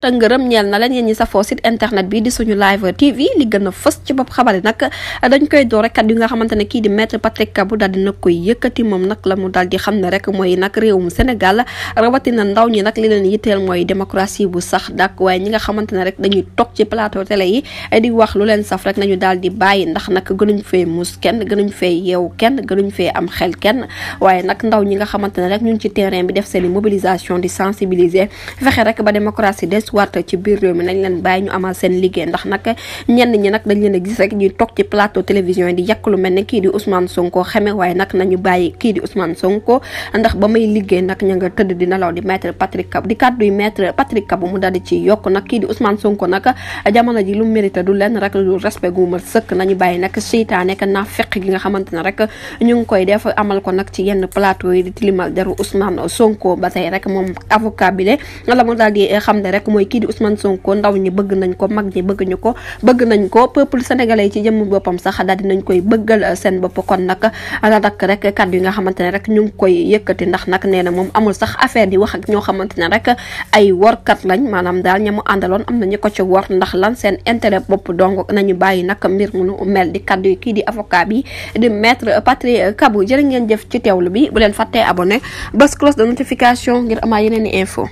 te ngërëm ñeel na leen yéen ñi safoo site internet bi di suñu live tv li gën a fës ci bopp xabar yi nag dañ koy door rek kat yu nga xamante ne kii di maître Patrick Kabou daal dina koy yëkkati moom nag la mu daal di xam ne rek mooy nag réewum Sénégal rawatina ndaw ñi nag li leen yitteel mooy démocratie bu sax dak waaye ñi nga xamante ne rek dañuy toog ci plateau télé yi di wax lu leen saf rek nañu daal di bàyyi ndax nag gënuñ fee mus kenn gënuñ fee yeewu kenn gënuñ fee am xel kenn waaye nag ndaw ñi nga xamante ne rek ñu ngi ci terrain bi def seen i mobilisation di sensibiliser fexe rek ba démocratie warte ci biir réew mi nañ leen bàyyi ñu amal seen liggéey ndax nag ñenn ñi nag dañ leen a gis rek ñuy toog ci plateau télévision yi di yàq lu mel ne kii di Ousmane Sonko xeme waaye nag nañu bàyyi kii di Ousmane Sonko ndax ba may liggéey nag ña nga tëdd di nelaw di maître Patrick Kabou di kàddu yi maître Patrick Kabou mu daal di ci yokk nag kii di Ousmane Sonko nag jamono ji lu mérité du leen rek lu respect gu ma sëkk nañu bàyyi nag seytaane ka naa fekk gi nga xamante ne rek ñu ngi koy def amal ko nag ci yenn plateau yi di tilimal deru Ousmane Sonko ba tey rek moom avocat bi la mu daal di xam ne rek mooy kii di Ousmane Sonko ndaw ñi bëgg nañ ko mag ñi bëgg nañ ko peuple sénégalais yi ci jëmm boppam sax daal dinañ koy bëggal seen bopp kon nag la dak rek kàddu yi nga xamante ne rek ñu ngi koy yëkkati ndax nag nee na moom amul sax affaire di wax ak ñoo xamante ne rek ay workat lañ maanaam daal ñamu àndaloon am na ñu ko ci wor ndax lan seen intérêt bopp donc nañu bàyyi nag mbir mu nu mel di kàddu yi kii di avocat bi di maître Patrick Kabou jërë ngeen jëf ci teewlu bi bu leen fàttee abonné bës cloche de notification ngir amaa yeneen i info